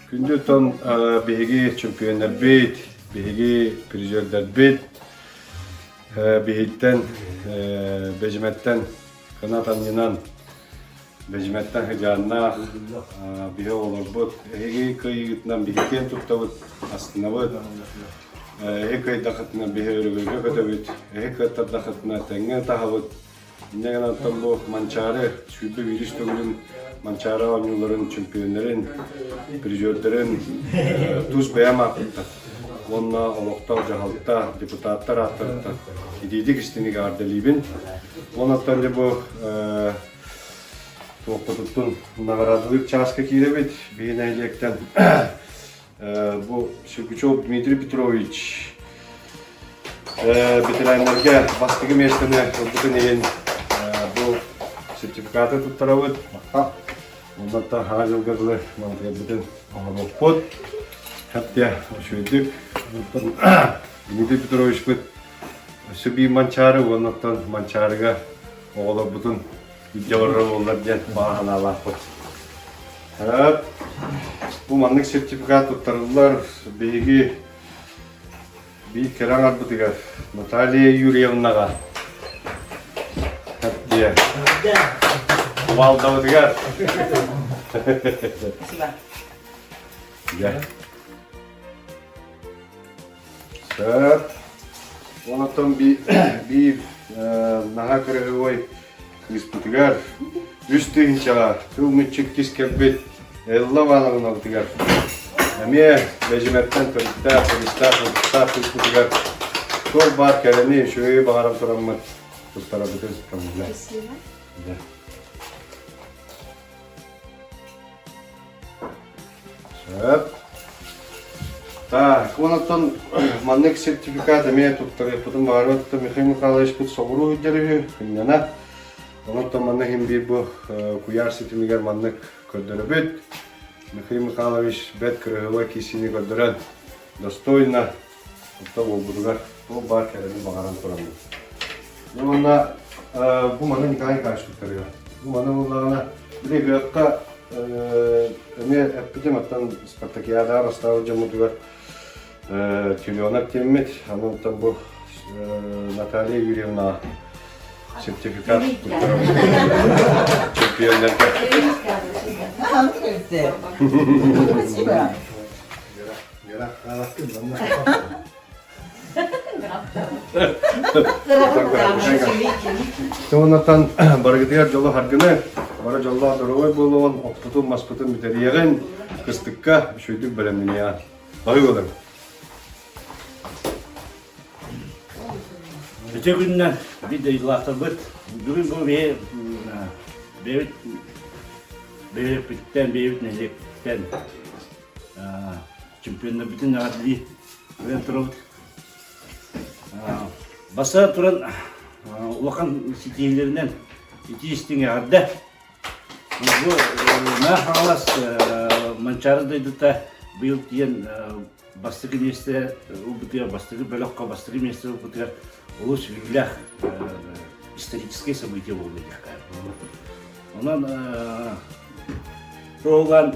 Күндү оттон биһиги чөмпүйүөннэрбит, биһиги призердэрбит, биһиттэн Бэдьимэттэн кынат анньынан Бэдьимэттэн сыдьааннаах биһи оҕолорбут эһиги кыайыыгытынан биһи киэн туттабыт, астынабыт. Эһи кыайдахытына биһи өрөгөйгө көтөбүт, эһи кыаттардахытына тэҥҥэ ытаһабыт. Инньэ гынан бу Манчаары 21 төгүлүн Манчаары оонньууларын чөмпүйүөннэрин, призердэрин тус бэйэм ааппыттан уонна олохтоох дьаһалта, депутаттар ааттарыттан итиитик истиҥник эҕэрдэлиибин. Уонна дьэ бу туохпутуттун наҕараадалыыр чааска киирэбит. Биһи нэһилиэктэн бу Сергучев Дмитрий Петрович ветераннарга бастакы миэстэни ылбытын иһин бу сертификаты туттарабыт. Оннуттан хаһа дьылга дылы мантыйарбытын оҥоруохпут. Хэптэ үчүгэйдик. Дмитрий Петровичпыт өссө биир Манчаары уоннаттан Манчаарыга оҕолорбутун илдьэ барар буоллар диэн баҕа санаалаахпыт. Бу маннык сертификат туттарыллар. Биһиги биир кэрэ аҥарбытыгар Наталья Юрьевнаҕа диэ Убалдабытыгар. Спасибо. Дьэ. Сөп. Онтон биир наһаа кырыһыбай кыыспытыгар үс тыһыынчаҕа тыл мүччүк кис кэлбит Элла Ивановнабытыгар эмиэ Бэдьимэттэн төрүттээх, туристаах, ытыктаах кыыспытыгар туох баар кэрэни, үчүгэйи баҕаран тураммыт туттарабытын көҥүлэ. Сөп. Так, онтон маннык сертификат эмиэ туттарыахпытын баҕарабыт. Михаил Михайловичпыт соҕуруу сылдьар үһү, сынньана. Онтон манна иһин биир бу куйаар ситимигэр маннык көрдөрөбүт. Михаил Михайлович бэрт кыраһыабай киисини көрдөрөн, достойно Оттон уолбутугар туох баар кэрэни баҕаран тураммыт. Уонна бу маны Николай Николаевич туттарыа. Бу маны буоллаҕына, били ыһыахха эмиэ эппитим, оттон спартакиадаҕа бастаабыт дьоммутугар теленок диэммит, онон бу Наталья Юрьевна сертификат туттарабыт. Чемпионнарга. Спасибо. Сонунаттан барыгытыгар дьолу харгыны, бары дьоллоох доруобай буолуон, оппутун, маспытын бүтэриэҕин, кыстыкка үчүгэйдик бэлэмниниэҕин. Бары буолар. Үтүө күннэн биир дойдулаахтарбыт бүгүн бу биһи бэйэбит бэйэбиттэн бэйэбит нэһилиэкпиттэн Чемпионнарбытын эҕэрдэлии көрөн турабыт. Баса туран улахан ситиһиилэринэн итии истиҥ эҕэрдэ. Бу Мэҥэ Хаҥалас Манчаары дойдута быйыл тиийэн бастакы миэстэ ылбытыгар, бастакы бөлөххө бастакы миэстэ ылбытыгар олус үөрүүлээх историческое событие буолла диэххэ. Онон туһуган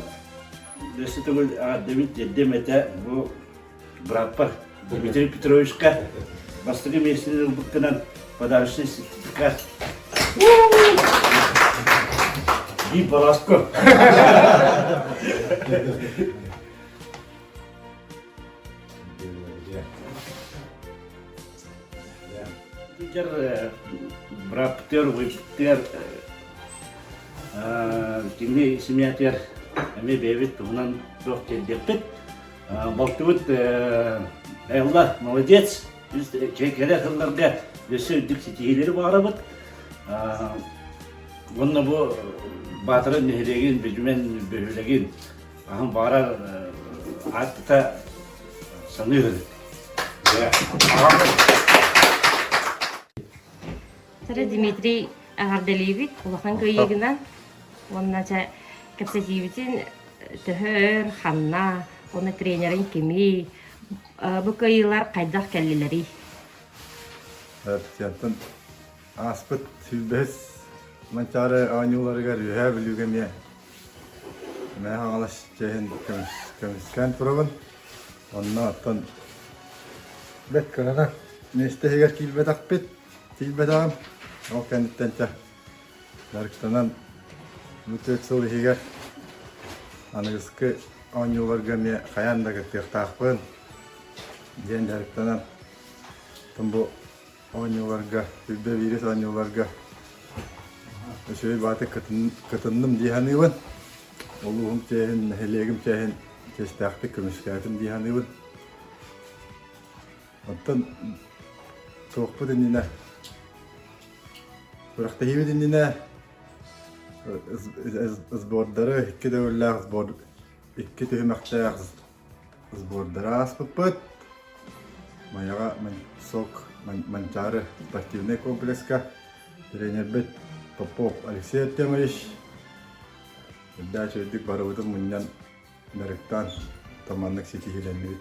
Өссө төгүл эҕэрдэбин тиэрдиэм этэ бу бырааппар Дмитрий Петровичка бастакы миэстэни ылбыккынан подарочный сертификат. Биир баласка. Дьэр бырааппытыгар, убайбытыгар кини семьятыгар эмиэ бэйэбит туһунан туох тиэрдиэхпит. Балтыбыт Элла молодец, кэлэр сылларга өссө үрдүк ситиһиилэри баҕарабыт. Уонна бу Баатара нэһилиэгин, Бүдүмэн бөһүөлэгин Аһын баҕарар ааттата саныыр. Сара Дмитрий эҕэрдэлиибит улахан кыайыыгынан уонна чэ кэпсэтиибитин төһө өр ханна уонна тренерин кимий бу кыайыылар хайдах кэллилэрий? Артиантан ааспыт сүүрбэһис Манчаары оонньууларыгар Үөһээ Бүлүүгэ эмиэ. Мэҥэ Хаҥалас чиэһин көмүскээн турабын. Онно оттон бэрт кыратык миэстэ иһигэр киирбэтэхпит, тиийбэтэҕим. Ол кэнниттэн чэ дьарыктанан бу 4 сыл иһигэр аныгыскы оонньууларга эмиэ хайаан да кыттыахтаахпын диэн дьарыктанан бу оонньууларга, 21 оонньууларга үчүгэй бааты кытынным дии саныыбын. Улууһум чиэһин, нэһилиэгим чиэһин чиэстээхтик көмүскээтим дии саныыбын. Оттон туохпут иннинэ, күрэхтэһиибит иннинэ сбордары, икки төгүллээх сбор, икки түһүмэхтээх Сбордары ааспыппыт. Майаҕа Сок Манчаары спортивнай комплекска тренербит Попов Алексей Артемович үрдээх үчүгэйдик барыбытын мунньан дьарыктаан маннык ситиһиилэннибит.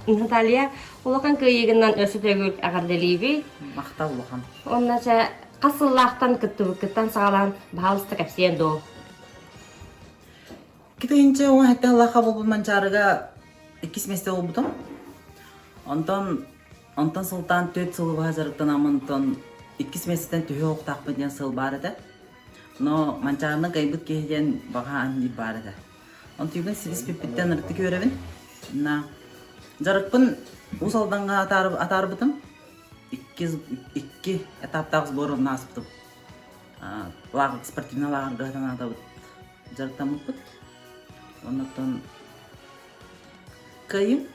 Наталья, улахан кыайыыгынан өссө төгүл эҕэрдэлиибит. Махтал улахан. Онно чэ хас сыллаахтан кыттыбыккыттан саҕалаан баһаалыста кэпсиэн дуу? Китинчэ уон сэттэ сыллаахха буолбут Манчаарыга иккис миэстэ буолбутум. Онтон онтон сылтаан 4 сылы быһа дьарыктанаммын, онтон иккис миэстэттэн түһүө уохтаахпын диэн сыл баар этэ. Но Манчаарыны кыайбыт киһи диэн баҕа анньыы баар этэ. Онтуйбун силиспиппиттэн ырытык үөрэбин. На дьарыкпын Уус Алдаҥҥа атаарбытым. Икки этаптаах сбор онно ааспытым. Спортивнай лааҕырга санаатабыт дьарыктаммыппыт. Оннуттан кыайым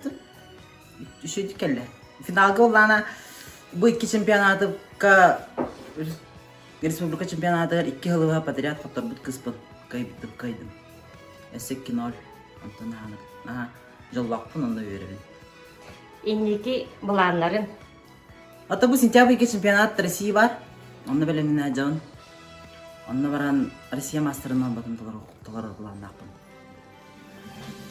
үчүгэйдик кэллэ. Финалга буоллаҕына бу икки чемпионатка республика чемпионатыгар икки сылы подряд хотторбут кыыспын кыайбытым кыайдым. Өссө 2-0. Онтон наһаа дьоллоохпун онно үөрэбин. Инники былааннарын Ото бу сентябрьга чемпионат России бар. Онно бэлэмнэнэ дьон. Онно баран Россия маастарын нуорматын толорор былааннаахпын.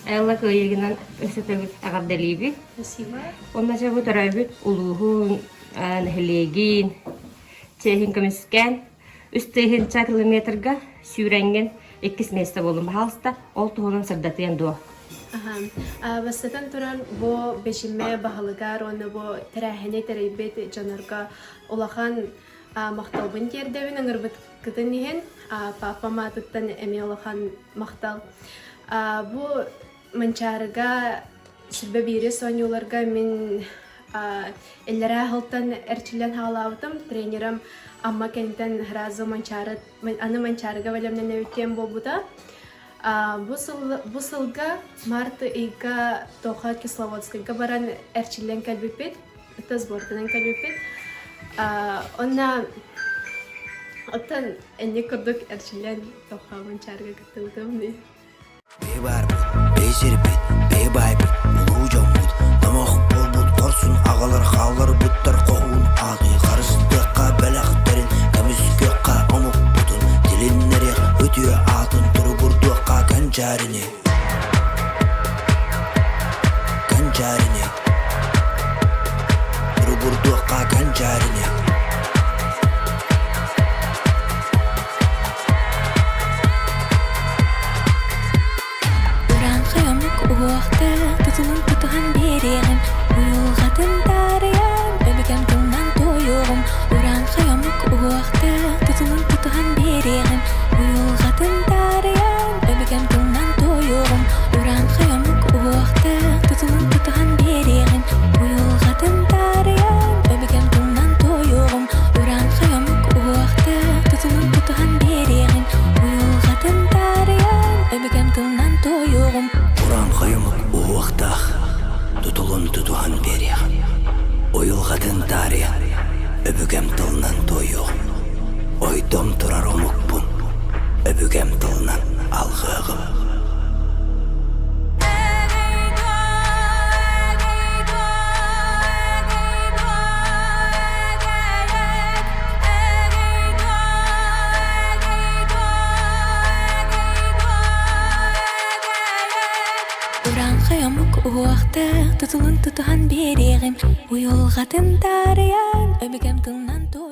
Элла кыайыгынан өссө төгүл эҕэрдэлиибит. Спасибо. Онно дьэ бу төрөөбүт улууһун, нэһилиэгин, чиэһин көмүскээн 3 тыһыынча километрга сүүрэҥҥин иккис миэстэ буоллум. Пожалуйста, ол туһунан сырдатыан дуо? Бастатан туран, бу бэчимэ баһылыгар уонна бу тэрээһини тэрийбит дьонорго улахан махталбын тиэрдэбин ыҥырбыткытын иһин. Папам аатыттан эмиэ улахан махтал. Бу Манчаарыга сүрбэ биирис оонньууларга мин иллэрээ сылтан эрчиллэн хаалаабытым. Тренерым Амма кэнтэн сразу Манчаары, аны Манчаарыга бэлэмнэнэбит диэн буолбута. Бу сылга март ыйга Тоха Кисловодскайга баран эрчиллэн кэлбиппит, ытта сборданан кэлбиппит. Онно оттон энник курдук эрчиллэн Тоха Манчаарыга кыттыбытым. Бэйи баарбыт, бэйи сирбит, бэйи баайбыт, улуу дьоммут, номох буолбут хорсун аҕалар хаалларбыттар хоһуун ааты харыстыахха бэлэхтэрин, көмүскүөххэ омукпутун, тилиннэриэх үтүө аатын туругурдуохха кэнчээрини. Кэнчээрини. Туругурдуохха кэнчээрини. Урааҥхай омук уһуохтаах тутулун тутуһан биэриэҕим, уйулҕатын таарыйан, өбүгэм тылынан туойуоҕум. Урааҥхай омук уһуохтаах тутулун тутуһан биэриэҕим, уйулҕатын таарыйан, өбүгэм тылынан туойуоҕум. Урааҥхай омук уһуохтаах тутулун тутуһан биэриэҕим, уйулҕатын таарыйан, өбүгэм тылынан туойуоҕум. Урааҥхай омук уһуохтаах тутулун тутуһан биэриэҕим, уйулҕатын таарыйан, өбүгэм тылынан туойуоҕум. Урааҥхай омук уһуохтаах тутулун тутуһан биэриэҕим, уйулҕатын таарыйан, өбүгэм тылынан туойуоҕум. Ойдом турар омукпун, өбүгэм тылынан алҕыаҕым. Урааҥхай омук уһуохтаах тутулун тутуһан биэриэҕим, уйулҕатын таарыйан, өбүгэм тылынан туойуоҕум.